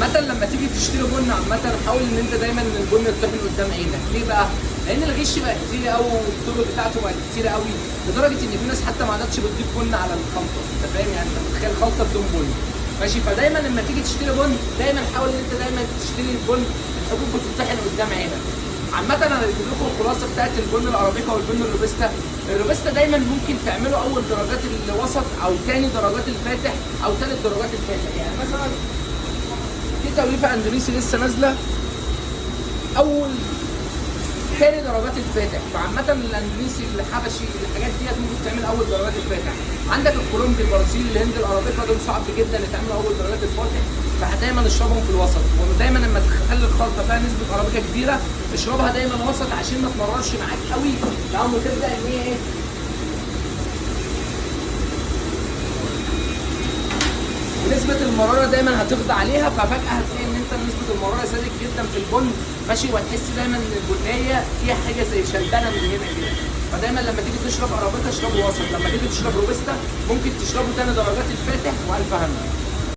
عامة لما تيجي تشتري بن، عامة حاول ان انت دايما ان البن يطحن قدام عينك. ليه بقى؟ لان الغش بقى كتير قوي والطرق بتاعته بقت كتير قوي، لدرجة ان في ناس حتى ما عادتش بتضيف بن على الخلطة. انت فاهم يعني؟ انت متخيل خلطة بدون بن؟ ماشي. فدايما لما تيجي تشتري بن دايما حاول ان انت دايما تشتري البن الحبوب بتطحن قدام عينك. عامة انا هجيب لكم الخلاصة بتاعت البن الارابيكا والبن الروبستا. الروبستا دايما ممكن تعمله اول درجات الوسط او تاني درجات الفاتح او تالت درجات الفاتح. يعني مثلا في توليفة اندونيسي لسه نازلة اول تاني درجات الفاتح. فعامة الاندونيسي الحبشي الحاجات ديت ممكن تعمل اول درجات الفاتح. عندك الكولومبي البرازيلي الهند الارابيكا دول صعب جدا يتعملوا اول درجات الفاتح، فدايما اشربهم في الوسط. ودايما لما تخلي الخلطة فيها نسبه ارابيكا كبيرة اشربها دايما وسط عشان ما تمررش معاك قوي، لو تبدا ان هي ايه ونسبة المرارة دايما هتقضي عليها. ففجأة هتلاقي ان انت نسبة المرارة زادت جدا في البن، ماشي، وهتحس دايما ان البنية فيها حاجة زي شلبنة من هنا كده. فدايما لما تيجي تشرب ارابيكا اشربه وسط، لما تيجي تشرب روبستا ممكن تشربه تاني درجات الفاتح. والف هنا.